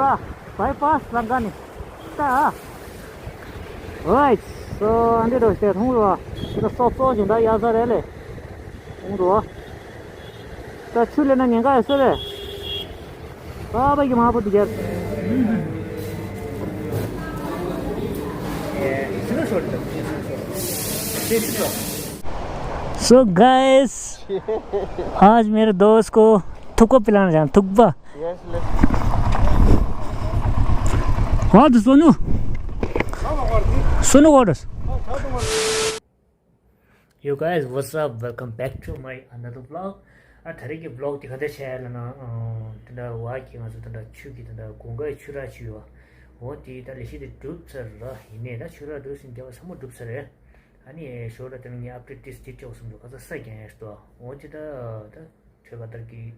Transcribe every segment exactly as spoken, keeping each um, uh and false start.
བའི་པཱ་སི་ལམ་ཁ་ནས་ལྟ་ཨ། ཨོའི། སོ་ཨ་འདི་འདྲ་ཞིག་མཐོང་རོ། འདི་ལ་སོག་སོག་ཅིག་འདྲ་གཡར་ས་རེད་ལེ། མཐོང་རོ། ད་ཆུ་ལེན་ན་ཉེན་ཁ་ཡོད་ས་རེད། ཨ་ཕ་གི་མ་པོ་དེ་རྒྱབ། So guys, आज मेरे दोस्त को थुक्पा पिलाना चाहता, thukpa. What is Sonu? Sonu, what is? Yo guys, what's up? Welcome back to my another vlog. ཨ་ད་རེས་ཀྱི་vlog་དེ་ག་འདྲ་བྱས་ཡ་ལབ་ན། ཨ་དེ་འདྲ་བ་གི་ང་ཚོ་དེ་འདྲ་ཆུ་གི་དེ་འདྲ་དགུན་ཁའི་ཆུ་རགས་ཆུ་ཡོད། འོ་དེ་ད་ལས་གཞི་དེ་གྲུབ་ཚར་ར། ཡིན་ནའི་ད་ཆུ་རགས་འགྲོ་ཟིན་རྒྱག་པ་ཚང་མ་གྲུབ་ཚར་རེད། ཨ་ནི་ཞོར་ལ་དེ་ནས་ངས་update་ཏིས་དེ་སྤྲད་འོ་གསུངས་འདུག་ཁ་ས་ས་རྒྱག་ཡ་ཞིག་འདུག་འོ་དེ་ད་ད་གྲོད་ཁ་ལྟར་གི་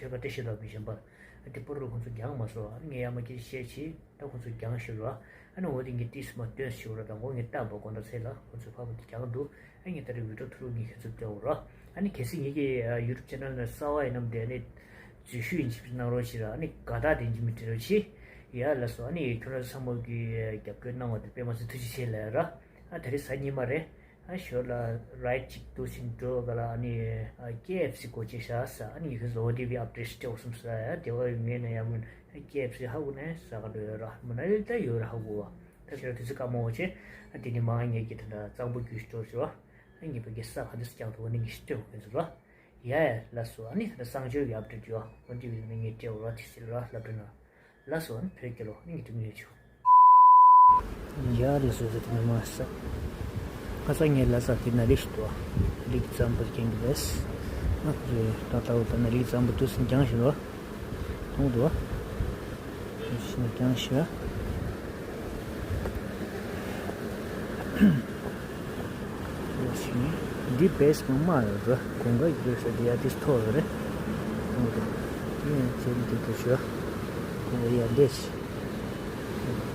གྲོད་ཁ་བཀྲ་ཤིས་ལགས་མི་གཞན་པ། ཨ་དེ་པོ་རུ་ཁོང་ཚོ་རྒྱག་མ་སོང་། ཨ་ནི་ངས་ཡར་མར་སྐད་ཆ་བཤད་བྱས་ད་ཁོང་ཚོ་རྒྱག་ཤོར་བ། ཨ་ནི་འོ་དེ་ངས་ཏིས་མ་སྟོན་ཤོར་བ་དང་འོ་ངས་ལྟ་བ་དགོང་དག་ཚེ་ལ་ཁོང་ཚོ་ཕ་བུ་དེ་རྒྱག་འདུག་ཨ་ངས་ད་རེས་video་ཐུར་ངས་ཁྱེད་ཚོ་སྤྲད་འོ་ར། ཨ་ནི་གལ་སྲིད་ངེད་ཀྱི་ཨ་YouTube channel་ནང་གསར་བ་ཡིན་ནམ་དེ་ཨ་ནི་འཛུལ་ཞུགས་ཡིན་ཅིག་གནང་རོགས་བྱེད་ར། ཨ་ནི་དགའ་རྟགས་དེ་ཡིན་ཅིག་མི་སྤྲད་རོགས་བྱེད། ཡ་ལགས་སོ། ཨ་ནི་ཁྱོད་རང་ཚང་མ་གི་རྒྱབ་སྐྱོར་གནང་བ་དེ་དཔེ་མ་སྲིད་ཐུགས་རྗེ་ཆེ་ལབ་ཡ་ར། ཨ་ད་རེས་གཟའ་ཉི་མ་རེད། ཨ་ཞོར་ལ་ride་ཅིག་འདུག་སེ་འགྲོ་ག་ལ། ཨ་ནི་ཨ་ཀེ་ཨེཕ་སི་སྒོ་ཕྱེ་བཞག་ས། ཨ་ནི་ངས་ཁོ་ཚོ་ཨོ་ཊི་ཝི་update་སྤྲད་འོ་གསུངས་ས། ཡ་དེ་བ་ཡོད་ངས་ན་ཡ་མོ་ཨ་ཀེ་ཨེཕ་སི་ཧ་གོ་ནས་ཟ་ག་འགྲོ་ཡོད་ར། མོ་ན་ལི་ད་ཡོད་ར་ཧ་གོ་བ། ད་ཁྱེད་རང་དུས་ཚོད་སྐར་མ་འོ་ཆེ། ཨ་དེ་ནི་མ་ངས་ཀྱི་ད་ད་གཙང་པོ་རྒྱུད་སྤྲོ་ཞུ་བ། ཨ་ངས་ཕ་གི་ས་ག་འདི་སུ་ཀྱང་ཐོག་ནི་ངས་ཤི་སྤྲད་འོ་ཁོ་ཚོ་ར། ཡ་ཡ་ལགས་སོ། ཨ་ནི་ད་གསང་སྤྱོད་ཀྱི་update་ཡོད། ཨོ་ཊི་ཝི་ནས་ངས་སྤྲད་འོ་ར། དེ་སྲིད་ར་སློབ་གྲྭ་ན། ལགས་སོ། ཨ་ནི་བོད་རྒྱལ་ལོ། ཨ་ནི་ངས་དྲི་མི་ཡོད་ཆུ། ཡ་ལགས་སོ། ད་དེ་ནས་མ་ས་ཁ་ས་ངས་ལ་ས་དེ་ན་ལི་ཞིག་ཏུ་ལིག་ཙམ་པར་ཀེང་གི་ལས། ཨ་ཁུ་རེ་ད་ལྟ་བུ་ད་ན་ལིག་ཙམ་པར་དུས་སུ་འགྱངས་ཞིག་ལོ། མཐོང་འདུག་བ། ཤིན་ཀྱང་ཤ། འདི་བེས་མ་མ་རེད། དགུན་ཁ་ཡི་བེས་འདི་ཡ་དིས་ཐོ་རེད། འདི་ཡང་ཚེ་འདི་དུ་ཤ། དགུན་ཁ་ཡ་འདེས།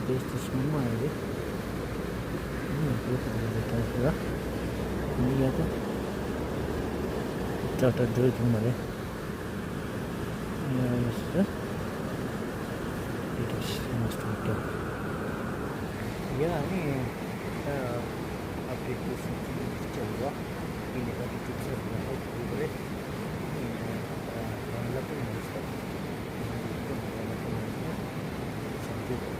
བེས་དིས་མ་མ་རེད། འདི་ཡང་ཚེ་འདི་དུ་ཤ། འདི་ཡ་ད། ཏྲ་ཏྲ་འགྲོ་ཐུབ་མ་རེད། ཡ་ནི་ས། འདི་འདྲ་ཞིག་མ་སྟོན་ཏོ། ཡ་ནི་ད་ཨ་ཕི་ཏུ་སུ་ཏུ་ཅོ་བ། འདི་ནི་ད་ཏུ་ཏུ་ཅོ་བ་ཧོ་ཏུ་རེད། ཡ་ནི་ད་ལ་ཏུ་མ་ས། ཡ་ནི་ཏུ་ལ་ཏུ་མ་ས། སང་ཏུ་ཏུ།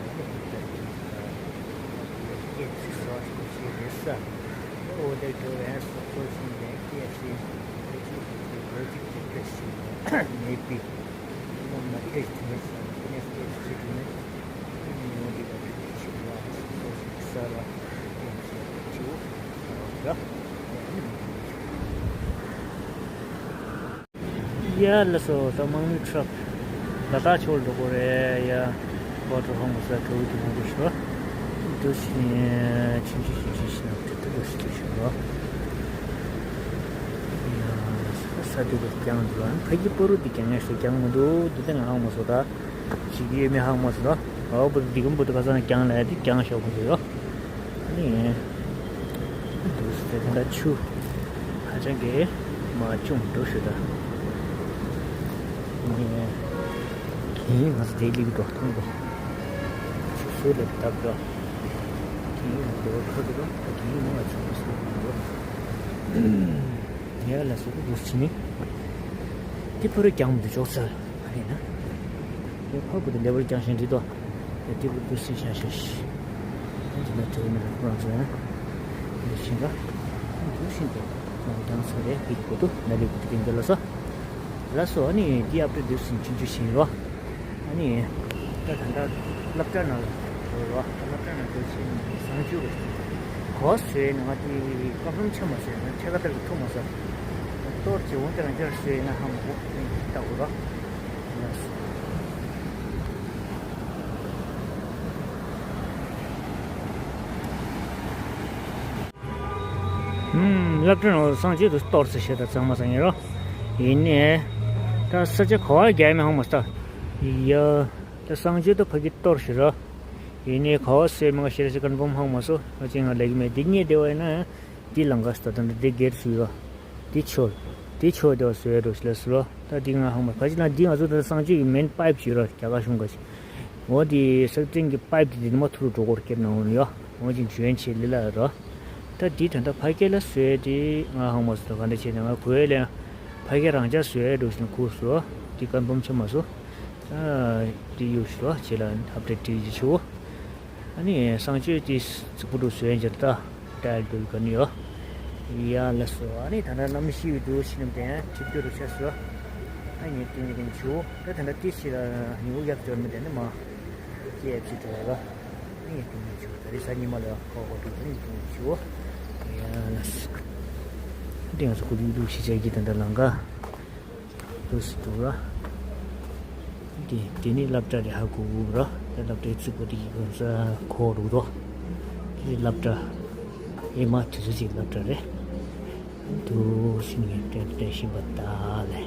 ཡ་ནི་ད་ཏུ་ད་ཡ་ཏུ་ཡ་ཏུ་ཡ་ཏུ་ཡ་ཏུ་སོ་ཏུ་ཤེས་རེད་ས། འོ་དེ་འགྲོ་བའི་སོག་པོ་ཞིག་ནས་ཀེ་ཨེཕ་སི་ལོ་ཇིག་ལོ་ཇིག་ཅིག་ཀེ་ཞིག་མེད་པའི་ནང་ན་ཀེ་ཞིག་མེད་ས་ཀེ་ནས་ཀེ་ཞིག་ཅིག་མེད། ཨ་ནི་འོ་དེ་ག་ཅིག་ཅིག་ལ་སོག་ས་ར་ཀེ་ཞིག་ཅིག་ལ་ཡ་ལགས་སོ། ད་དམག་མི་ཁྲག་ལ་དྭགས་ཕྱོགས་འགྲོ་དགོས་རེད་ཡ། བོ་ཊར་ཧོམ་ས་གྲོ་བོ་དེ་མང་པོ་ཞིག་འགྲོ་བཞིན་ཆུང་ཆུང་ཆུང་ཆུང་ཞིག་ན་ཏུ་ཏུ་འགྲོ་ཞིག་འགྲོ་ཞིག་རོ། ཡ་ས་དེ་ག་རྐྱང་འདུག་ཨ་ནི་ཕ་གི་པོ་རུ་དེ་རྐྱང་ངེས་སུ་རྐྱང་མི་འདུག་འདི་ལྟ་ང་ཧང་མ་སོ་ད་ཞིག་ཡོད་མེད་ཧང་མ་སོ་ད། ཨོ་བུ་དེ་གམ་བུ་དེ་ག་ས་ན་རྐྱང་ལ་ཡ་དེ་རྐྱང་ཤོག་གོ་འདུག་ཡོ། ནི། འདུག་སེ་དེ་འདྲ་ཆུ། ཧ་ཅང་གི་མ་བྱུང་འགྲོ་ཞུ་ད། ནི། གིན་ང་ཚོ་དེ་ལིག་འགྲོ་ཐང་པོ། ཆུ་སོ་ལེབ་བཏབ་འགྲོ། གིན་ང་ཚོ་དེ་བ་ཁ་གི་རོ། གིན་ང་ཚོ་མ་སོ་གི་རོ། ཡ་ལ་སོ་གི་འདུག་སེ་ནི། དེ་ཕ་རུ་རྐྱང་མི་འདུག་ཅོག་ཚར། ཨ་རེ་ན། ཡ་ཕ་བུ་དེ་ལེ་བར་རྐྱང་ཞིང་འདི་དོ། ཡ་དེ་བུ་དུ་སི་ཤ་ཤ་ཤ། ཨ་འདི་ན་དྲོ་ནི་ཁོ་རང་ཚོ་ཡང་། འདི་ཤིང་ག་འདུག་ཤིང་དེ་ཁོང་རྐྱང་ཚོ་རེ་བིག་གོ་དུ་ན་ལེ་བུ་དུ་དེ་འདི་ལ་སོ། ལ་སོ་ཨ་ནི་འདི་ཨབ་ཏུ་དུ་སི་ཆུང་ཆུང་ཤིང་རོ། ཨ་ནི། ད་ད་ད་སློབ་གྲྭ་ནང་ལ་འགྲོ་རོ། སློབ་གྲྭ་ནང་འགྲོ་ཆེན་ནི་བཟང་སྤྱོད་རོ། གོ་སོས་ནི་ང་དེ་ཀ་ཕམ་ཆ་མ་སོས་ན་ཁྱེད་ཀ་ལྟར་གི་ཐུག་མ་སོ། གཏོར་གྱི་འོང་དེ་རང་ཅར་སོས་ན་ཧ་མ་གོ་ནི་ལྟ་གོ་རོ། ལགས་སོ། ཧུམ། སློབ་གྲྭ་ནང་ལ་སང་ཆོས་དུ་གཏོར་ཚེ་ཤེས་ད་གཙང་མ་སང་ཡིན་རོ། ཡིན་ནས། ད་ས་ཆ་ག་བ་རྒྱ་མི་ཧང་མ་སྟ། ཡ། ད་སང་ཆོས་དུ་ཕ་གི་གཏོར་ཤི་རོ། ཡིན་ནས་ག་བ་སེ་མ་ག་ཤེས་སེ་ཀན་བོམ་ཧང་མ་སོ། ཨ་ཅེ་ང་ལེགས་མེད་འདི་རྙེད་བདེ་བ་ཡིན་ན། འདི་ལང་ག་སྟ་ད་འདི་སྒེར་སུ་ཡོ། འདི་ཆོལ། དེ་ཆོག་དེ་བ་བཟོས་འགྲོ་ཞིག་ལ་ཟེར་རོ། ད་འདི་ང་ཧང་མ་ཕ་ཅི་ན་འདི་ང་ཚོ་ད་གསང་སྤྱོད་ཀྱི་མེན་པའིབ་ཞིག་རོ། རྒྱ་གར་གཞུང་ག་ཞིག་འོ་དེ་སག་ཏྲིན་གྱི་པའིབ་དེ་དེ་མ་ཐུར་འགྲོ་སྐོར་སྐྱེབ་ན་འོ་ནི་ཡོ། འོ་ཅིག་འཇོན་ཆེ་ལི་ལ་རོ། ད་འདི་ད་ལྟ་ཕ་སྐད་ལ་བཟོས་དེ་ང་ཧང་མ་སོ་ད་ག་འདྲ་བྱས་ན་ང་གོས་ལ་ཕ་སྐད་རང་ཅག་བཟོས་འགྲོ་ཞིག་ན་ཁུ་སོ། འདི་ཀན་ཕམ་ཆ་མ་སོ། ཨ་འདི་ཡོ་ཞིག་རོ་བྱས་ལ་ཨབ་ཌེཊ་དེ་ཅིག་ཆུ། ཨ་ནི་གསང་སྤྱོད་དེ་རྩིག་པོ་འདུག་བཟོས་ཡང་འཇར་ད་ཏཱལ་འདུག་ག་ནི་ཡོ། ཡ་ལ་སོ། ཨ་ནི་ད་ལྟ་གནམ་གཤིས་འདུག་ཕྱི་ནམ་དེ་ཁྲིག་ཏུ་རུ་ཆ་སོ། ཨ་ནི་དེ་ནི་དེ་ཆུ། ད་ད་ལྟ་དེ་ཕྱི་ལ་ཉི་འོད་ཡག་འཇོར་མི་དེ་ནི་མ་ཀེ་ཨེཕ་སི་འགྲོ་བ་ལ། ཨ་ནི་དེ་ནི་ཆུ་ད་རེས་གཟའ་ཉི་མ་ལ་ཁོ་ཁོ་འདུག་ཨ་ནི་དེ་ནི་ཆུ། ཡ་ལ་སོ། དེ་ང་ཚོ་ཁོ་འདུག་འདུག་ཤི་ཆ་གི་ད་ལྟ་ལང་ཀ། ཏུ་སི་ཏུ་ར། འདི་འདི་ནི་སློབ་གྲྭ་རེད་ཧ་གོ་གི་ར། དེ་སློབ་གྲྭའི་རྩིག་པ་འདི་གི་གོ་ས་ཁོ་རུ་རོ། འདི་སློབ་གྲྭ་ཨེ་མ་དུས་ཚོད་ཅིག་སློབ་གྲྭ་རེད། ཏུ་སི་ནི་ཏྲེ་ཏྲེ་ཤིན་པ་ད་ལེ།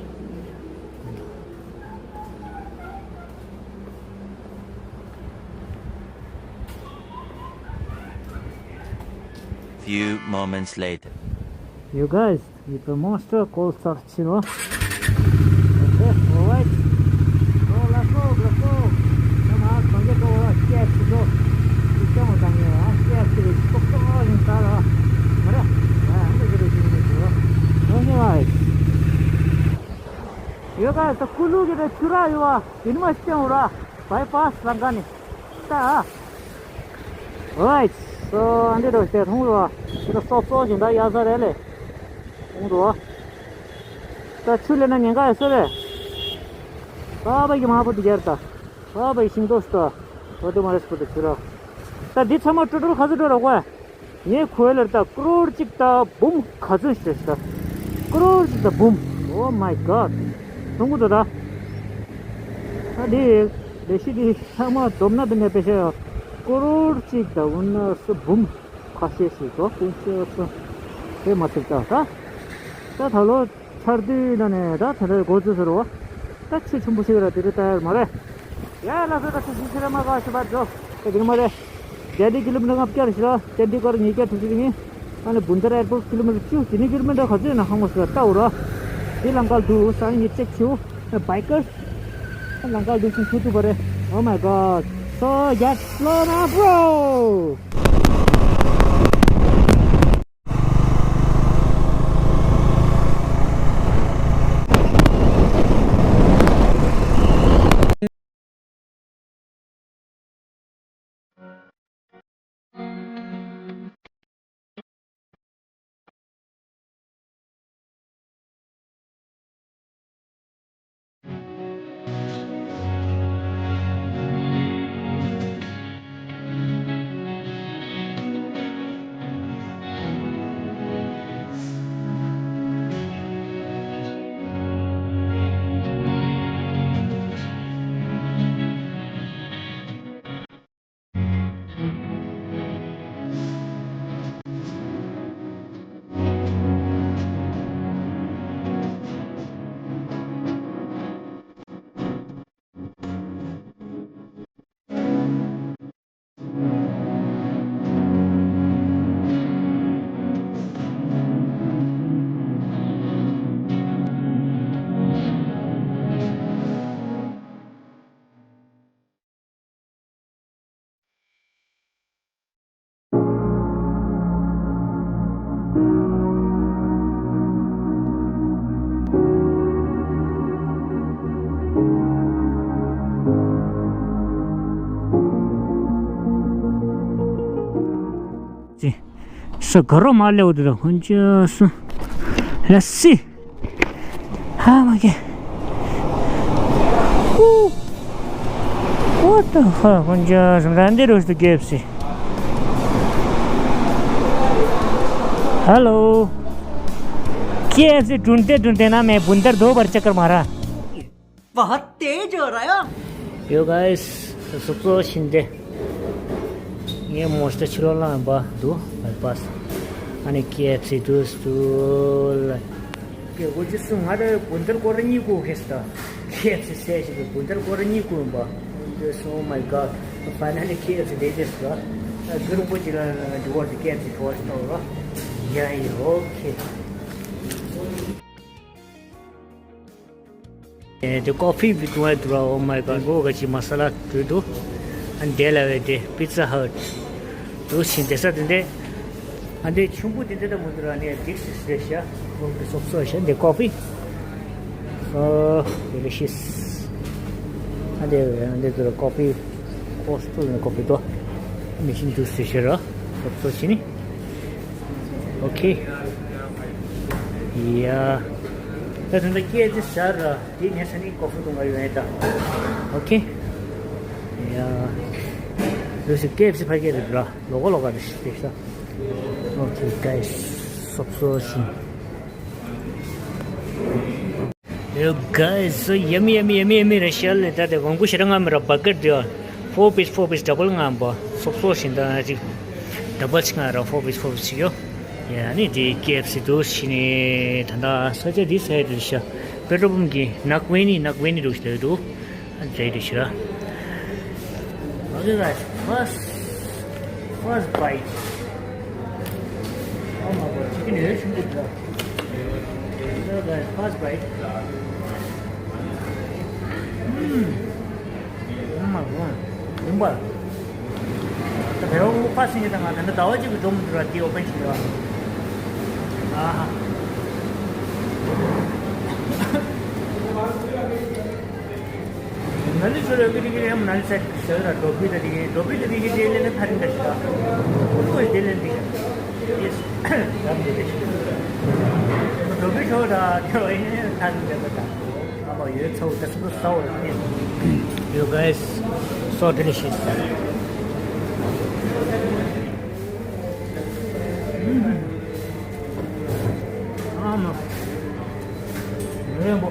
Few moments later. You guys, if a monster calls out, you know. Okay, all right. So let's go, let's go. Come on, come get over. Yes, go. You come on, come here. Yes, go. Go, go, go, go. All right. Yeah, I'm gonna get it. Okay, guys. You guys, the Kulu get a chura, you are. You must tell, right? Bypass, Langani. Right. So, ཨ་འདི་འགྲོ་ཞེས་མཐོང་རོ། ཁྱེད་ཚོ་སོག་སོག་བཞིན་ད་ཡ་ས་རེད་ལེ། མཐོང་རོ། ད་ཆུ་ལེན་ན་ཉེན་ཁ་ཡོད་ས་རེད། ས་བ་གི་མ་བུ་དེ་རྒྱར་ད། ས་བ་གི་ཤིང་ཏོག་ཞིག་ད། འོ་དེ་མ་རེད་སྤུ་ཏོ་ཆུ་ར། ད་འདི་ཚང་མ་ཀྲོ་ཀྲོ་ག་ཚོད་འགྲོ་ར་གོ། ངས་གོ་ལར་ད་ཀྲོར་གཅིག་ད་འབུམ་ག་ཚོད་ཞིག་རེད་ད། ཀྲོར་གཅིག་ད་འབུམ། Oh my God. མཐོང་གི་འདུག་ད། ད་འདི་ལས་གཞི་འདི་ཚང་མ་བསྡོམས་ན་འདི་ནས་པེ་ཤ་ཡོད། ཀྲོར་གཅིག་ད་འུ་ན་སུ་འབུམ་ཁ་ཤས་ཤིག་འགྲོ་ཀུན་ཤེས་སུ་དེ་མ་ཚིག་ད་ད། ད་ད་ལོ་ཆར་དུས་ན་ནས་ད་ད་ལྟ་འགོ་འཛུགས་ཟེར་བ། ད་ཆུ་ཆེན་པོ་ཞིག་ར་དེ་རེད་ད་ཡར་མ་རེད། ཡ་ལ་སོ་ད་ཆུ་ཞིག་ཆེ་ར་མ་ག་ཤི་བར་འགྲོ་ད་དེ་མ་རེད། རྒྱ་ལི་ཀི་ལོ་མི་ཊར་ལྔ་བརྒྱ་ཞིག་ར་ཅན་ཌི་གར་ཉིས་བརྒྱ་དྲུག་ཅུ་རེ་གཉིས། ཨ་ནི་བུན་དར་ཨེར་པོར་ཊི་ཀི་ལོ་མི་ཊར་བཅུ་དེ་ནི་ཀི་ལོ་མི་ཊར་ག་ཚོད་ཡིན་ན་ཧང་མ་སོ་ད་འུ་ར། དེ་ལང་ཀར་འདུག་ས་ནི་ངས་ཅེག་བྱེའུ། Bikers. ལང་ཀར་འདུག་སུ་ཚུ་ཐུབ་པ་རེད། Oh my God. So get slow now, bro. ཅི། ས་ག་རོ་མ་ལེའུ་དེ་དང་ཧོན་ཅི་སུ། ལ་སི། ཧ་མ་གེ། ཧུ། What the fuck? ཧོན་ཅི་སུ་ར་འདི་རུ་སུ་ཀེ་ཨེཕ་སི། Hello. ཀེ་ཨེཕ་སི་ཌུན་ཏེ་ཌུན་ཏེ་ན་མེ་བུན་དར་དོ་བར་ཅ་ཀར་མ་ར། बहुत तेज हो रहा है। Yo guys, སུ་ཚོ་ཤིན་ཏེ། ངའི་མོ་སྟ་ཕྱི་ལོགས་ལ་འབའ་འདུག་བར་པ་སི། ཨ་ནི་ཀེ་ཨེཕ་སི་དུས་སུ་ལ། ཀེ་འོ་ཅི་སུ་ང་རེ་བུན་དར་སྐོར་གཉིས་ཀུ་ཁེ་སི་ད། ཀེ་ཨེཕ་སི་སེ་ཞིག་གི་བུན་དར་སྐོར་གཉིས་ཀུ་འབའ། Oh my God, finally K F C they just got a good opportunity to watch the K F C for store. Yeah, yeah, okay. དེ་ཀོ་ཕི་བི་ཀུ་ཝེ་ཏུ་ར། Oh my god. གོ་ག་ཅི་མ་ས་ལ་དུས་དུ། ཨ་འདས་ལ་བས་དེ་པི་ཛ་ཧཊ་དུ་ཕྱིན་དེ་ས་དེ་འདས། ཨ་འདས་ཆུང་པོ་དེ་འདས་ད་མོ་ཏུ་ར་ནས་དིག་སི་སི་རེད་ཤག་ལོ་གི་སོབ་སོ་ཤག་འདས་ཀོ་ཕི། ཨོ་ཌེ་ལི་ཤི་ཡས། ཨ་འདས་ཨ་འདས་དུ་ར་ཀོ་ཕི། ཀོ་སི་ཀོ་ནས་ཀོ་ཕི་དོ། མི་ཤིན་དུ་སི་ཤ་ར། སོབ་སོ་ཤི་ནི། ཨོ་ཁེ། ཡ། ད་ད་ད་སྐད་ཅིག་ཟ་ར། དེ་ནས་ས་ནི་ཀོ་ཕི་འཐུང་ག་ཡོང་ཡ་ད། ཨོ་ཁེ། ཡ། ལུས་སི་ཀེ་ཨེཕ་སི་ཕ་གི་རེད་ར། ལོ་གོ་ལོ་ག་རེད་ཤི་ཤ། ཨོ་ཁེ་གྷའི་སི། སོབ་སོ་ཤི། Yo guys, so yummy, yummy, yummy, yummy རེད་ཤག་ལེ། ད་དེ་གོང་བུ་ཞེ་དྲག་ང་མི་ར་བར་གར་དེ་ཕོར་པིས་ཕོར་པིས་ཌབ་བལ་ང་བ་སོབ་སོ་ཤིན་ད་ཅིག་ཌབ་བལ་ཅིག་ང་ར་ཕོར་པིས་ཕོར་པིས་ཅིག་ཡོ། ཡ་ནི་དེ་ཀེ་ཨེཕ་སི་དུ་ཤི་ནི་ད་ད་ས་ཆ་དེ་ས་ཡ་དེ་ཤ་པེ་ཊྲོལ་པམ་གི་ནག་ཝེ་ནི་ནག་ཝེ་ནི་འདུག་ཤི་ལེ་འདུག་ཨ་ཛའི་དུ་ཤི་ར། Okay guys, first, first bite. Oh my god, chicken is really good. So guys, first bite. Mm. Oh my god. ཡིན་པ། ད་བེ་བ་ཁོ་ཁ་སིང་གི་ད་ང་ད་ནི་ཟླ་བ་གཅིག་གི་འགྲོ་མི་འདུག་ར་དེ་ཨོ་པན་ཞིག་ཡོད། ཨ་ཧ། ནཱ་ལི་ཆོ་ར་གི་དེ་གི་ཡང་ནཱ་ལི་སའིཌ་ཟེར་ར་ཌོ་བི་ད་དེ་གི་ཌོ་བི་ད་དེ་གི་དེ་ལེན་ན་ཐ་རིང་ད་ཞིག་ད། ཀུ་ལུ་གི་དེ་ལེན་དེ་ཡེས་ཡང་དེ་ལེན་ཞིག་ཌོ་བི་ཆོ་ད་དེ་བ་ཡིན་ན་ཐ་རིང་ད་ད་ད། ཨ་མ་ཡོད་ཚ་བོ་ད་སུ་ས་བོ་ཡོད། You guys, so delicious. ཨ་མ། རན་པོ།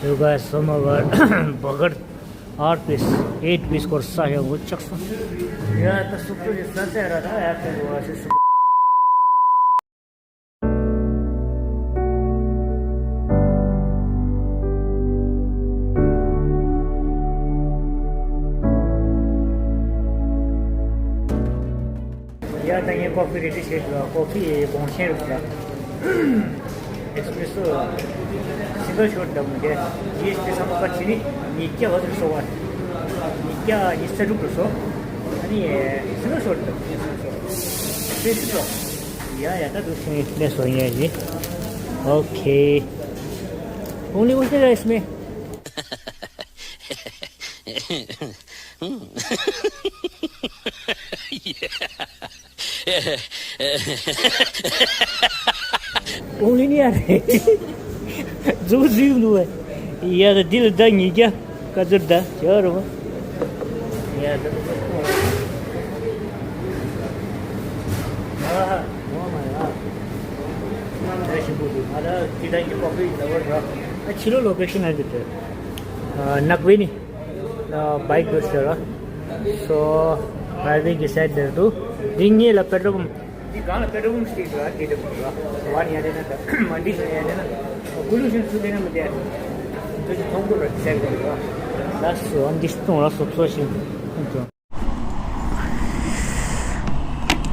You guys, some of our burger, eight piece, eight piece སྐོར་ས་ཡང་འུ་ཅག་སོང་། ཡ་ད་སུབ་སུབ་ཡི་ས་ས་ར་ད་ཡ་ད་འུ་བ་སི་སུབ། ཡ་ད་ངས་ཀོ་ཕི་རེ་ཌི་བྱས་འདུག་ཀོ་ཕི་ཡི་སྦོང་ཆེན་རེད་ལ། ཨེག་སི་པི་རེ་སོ་སིང་གལ་ཤོཊ་འདྲ་མོ་དེ། ཇི་ཨེས་ཊི་བསམ་པ་ཕར་ཕྱིན་ནི་ཉིས་བརྒྱ་ག་ཚོད་སོང་བ། ཉིས་བརྒྱ་ཉི་ཤུ་རྩ་དྲུག་རུ་སོང་། ཨ་ནི་སིང་གལ་ཤོཊ་འདྲ་མོ་དེ་སོང་སོང་། ཕྱིན་སོང་། ཡ་ཡ་ད་དུ་ཕྱིན་ནས་སོང་ཡ་ཡི། Okay. Only one thing I smell. ཨོ་ལི་ནི་ཡ་རེད། ཛུ་ཛུ་ནུ་ཡ་ད་དེ་ལ་ད་ཉིས་བརྒྱ་བཀའ་ཟུར་ད་བྱ་རོ། ཡ་ད་ད་ད་ཁོ་ཨ་ཧ་ཧ་མ་ཡ་ད་ཞིམ་པོ་འདུག་ཨ་ད་ཅི་ད་ཡིན་པ་ཁོའི་ད་བར་ར། ཨ་ཕྱི་ལོ་ལོ་ཀེ་ཤན་ཨ་འདི་དེ་ནག་ཝེ་ནི། བྷའིཀ་འགྲོ་ཤོར་ར། སོ་ཌ་རའི་ཝིང་གི་སའིཌ་ལ་འདུག་འདི་ངེད་ལ་པེ་ཊྲོལ་པམ། འདི་སྒང་ལ་པེ་ཊྲོལ་པམ་ཞིག་འདུག་འདི་འདྲ་མི་འདུག་བ་ནི་ཡ་དེ་ན་ད་མ་འདི་ཞིག་ཡ་དེ་ན་ཀུ་ལུ་ཤིང་སུ་དེ་ན་མི་དེ་ཁྱོད་ཀྱི་མཐོང་གོ་ར་སའིཌ་ལ་འདུག་ལ་སོ་ཨ་འདི་སྟོང་ལ་སོ་སོ་ཞིང་།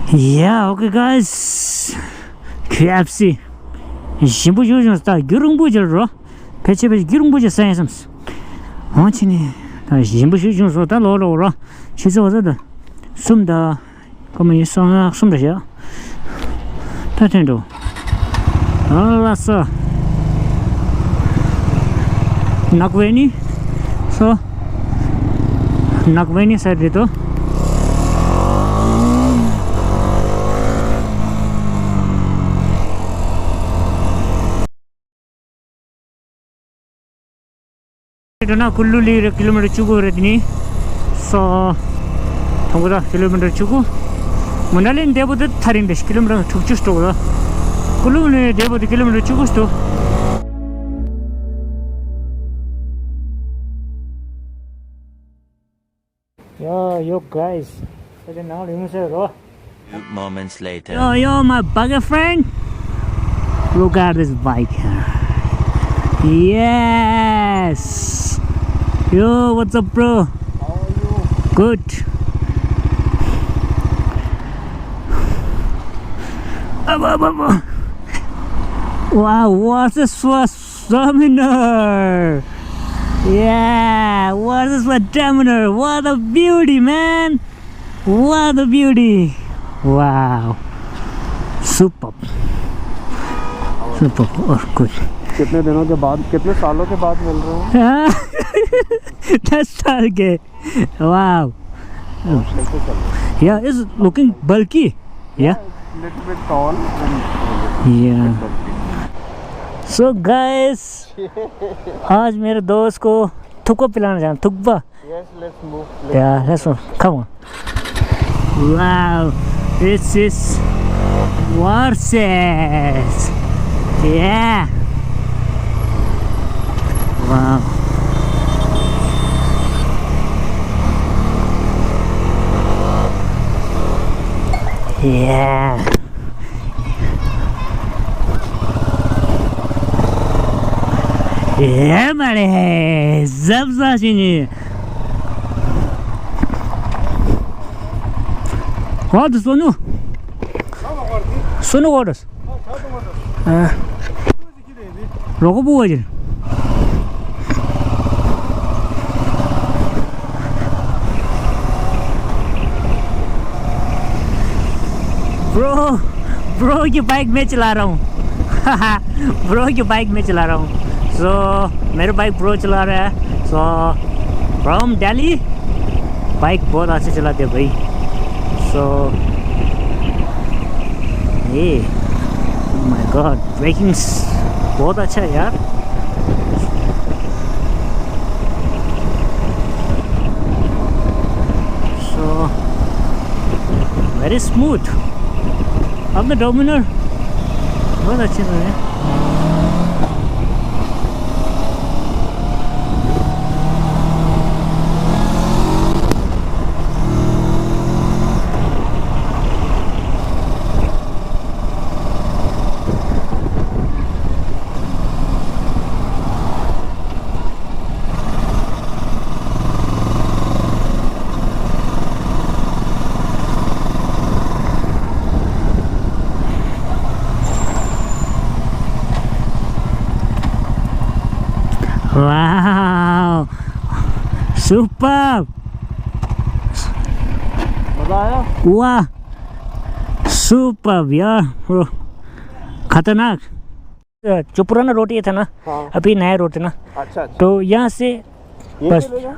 Yeah, okay, guys. K F C. ཞིམ་པོ་ཞུ་བྱུང་ད་རྒྱུ་རིང་པོ་ཅིག་རོ། ཕལ་ཆེར་ཕལ་ཆེར་རྒྱུ་རིང་པོ་ཅིག་ཟ་ཡིན་བསམས། འོང་ཕྱིན་ནས་ད་ཞིམ་པོ་ཞུ་བྱུང་སོང་ད་ལོ་ལོ་རོ། ཆུ་ཚོད་འོ་ཟ་ད་གསུམ་ད། ཀོ་མ་ཡིན་སོང་ཨ་གསུམ་རེ་བཞག་ད་ཐོན་འགྲོ། ཨ་ལ་སོ། ནག་ཝེ་ནི། སོ། ནག་ཝེ་ནི་ས་རེད་དོ། འགྲོ་ན་ཀུ་ལུ་ལི་རེད། ཀི་ལོ་མི་ཊར་བཅུ་དགུ་རེད་དེ་ནི། སོ། དང་པོ་ད་ཀི་ལོ་མི་ཊར་བཅུ་དགུ། མོ་ན་ལི་འདས་པོ་དེ་ཐག་རིང་རེད། ཀི་ལོ་མི་ཊར་དྲུག་ཅུ་འགྲོ་གི་རེད། ཀུ་ལུ་ལི་འདས་པོ་དེ་ཀི་ལོ་མི་ཊར་བཅུ་དགུ་འདུག་ཡ་ཡོ་གྷའི་སི། ད་དེ་ནང་ལ་ཡོང་ཟེར་རོ། Few moments later. Yo, yo, my bugger friend. Look at this bike here. Yes. Yo, what's up, bro? Good. Up, up, up, up. Wow, what is for seminar? Yeah, what is for seminar? What a beauty, man. What a beauty. Wow. Super. Super. Oh, good. कितने दिनों के बाद, कितने सालों के बाद मिल रहे हो? दस साल के। Wow. कैसे चल रहा है? Yeah, it's looking bulky. Yeah. Little bit tall and Yeah. So guys, आज मेरे दोस्त को थुक्पा पिलाना जाना, thukpa. Yes, let's move. Yeah, let's move. Come on. Wow, this is worth it. Yeah. Wow. Yeah. ཡེ་མ་རེད། གཟབ་གཟབ་བྱས་ནས། ཧོ་དུ་སོ་ནུ། སོ་ནུ་ཧོ་དུ། ཨ། རོགས་པོ་བ་ཅིན། Bro, bro की बाइक मैं चला रहा हूँ। Bro की बाइक मैं चला रहा हूँ। So मेरा बाइक bro चला रहा है। So from Delhi, बाइक बहुत अच्छा चलाते हैं भाई। So ये, oh my God, ब्रेकिंग बहुत अच्छा है यार। So very smooth. अब तो डोमिनर बहुत अच्छे से है। Wow! Superb! मजा आया? वाह! Superb यार, bro। खतरनाक। जो पुराना रोड ये था ना, हाँ। अभी नया रोड है ना, अच्छा, अच्छा। तो यहाँ से ये बस चलेगा?